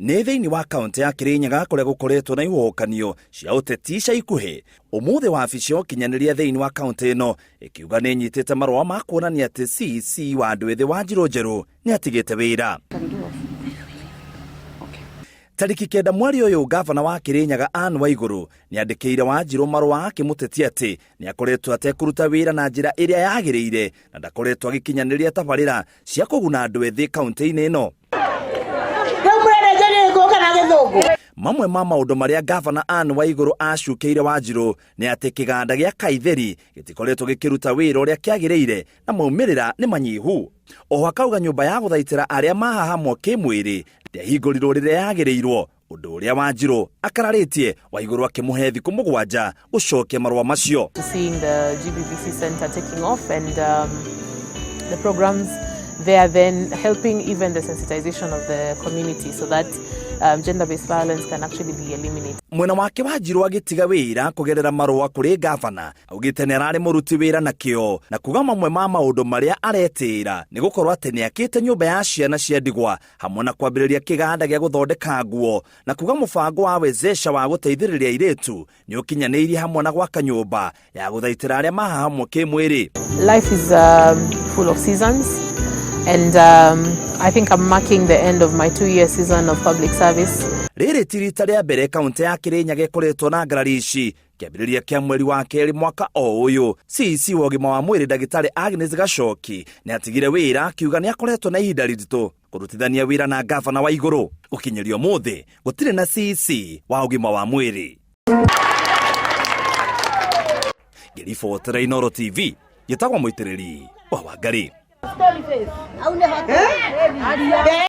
Nĩ thĩinĩ wa kaũntĩ ya Kĩrĩnyaga kũrĩa gũkoretwo na ihuhũkanio cia ũteti ica ikuhĩ. Ũmũthĩ wabici ya ũkinyanĩria thĩinĩ wa kaũntĩ ĩno ĩkiuga nĩ ĩnyitĩte marũa ma kuonania atĩ CEC wa andũ ethĩ Wanjirũ Njerũ nĩ atigĩte wĩra. Tarĩki 9 mweri ũyũ ngavana wa Kĩrĩnyaga Anne Waigũrũ nĩ andĩkĩire Wanjirũ marũa akĩmũtetia atĩ nĩ akoretwo atekũruta wĩra na njĩra ĩrĩa yagĩrĩire na ndakoretwo agĩkinyanĩria tabarĩra cia kũguna andũ ethĩ kaũntĩ-inĩ ĩno. Rĩu mũrenenjeria gĩkũyũ kana gĩthũngũ? Mamwe ma maũndũ marĩa ngavana Anne Waigũrũ acukĩire Wanjirũ nĩ atĩ kĩganda gĩa Kaitheri gĩtikoretwo gĩkĩruta wĩra ũrĩa kĩagĩrĩire na maumĩrĩra nĩ manyihu. Oho akauga nyũmba ya gũthaitĩra arĩa mahahamwo kĩmwĩrĩ ndĩahingũrirwo rĩrĩa yagĩrĩirwo, ũndũ ũrĩa Wanjirũ akararĩtie Waigũrũ akĩmũhe thikũ 7 gũcokia marũa macio. To seeing the GBVC center taking off and the programs there then helping even the sensitization of the community so that gender-based violence can actually be eliminated. Mwena wake Wanjirũ agĩtiga wĩra kũgerera marũa kũrĩ ngavana augĩte nĩ ararĩ mũruti wĩra na kĩo na kuga mamwe ma maũndũ marĩa aretĩĩra nĩ gũkorwo atĩ nĩ akĩte nyũmba ya ciana cia ndigwa hamwe na kwambĩrĩria kĩganda gĩa gũthondeka nguo na kuga mũbango wa Wezesha wa gũteithĩrĩria airĩtu nĩ ũkinyanĩirie hamwe na gwaka nyũmba ya gũthaitĩra arĩa mahahamwo kĩmwĩrĩ. Life is full of seasons and I think I'm marking the end of my 2-year season of public service. Rĩrĩ ti rita rĩa mbere kaũntĩ ya Kĩrĩnyaga ĩkoretwo na ngarari ici. Kĩambĩrĩria kĩa mweri wa kerĩ mwaka o ũyũ, CEC wa ũgima wa mwĩrĩ ndagĩtarĩ Agnes Gacoki nĩ atigire wĩra akiuga nĩ akoretwo na ihinda rĩritũ kũrutithania wĩra na ngavana wa igũrũ. Gũkinyĩria ũmũthĩ gũtirĩ na CEC wa ũgima wa mwĩrĩ. Ngĩribotera Inooro TV, njĩtagwo Mũitĩrĩri wa Wangari.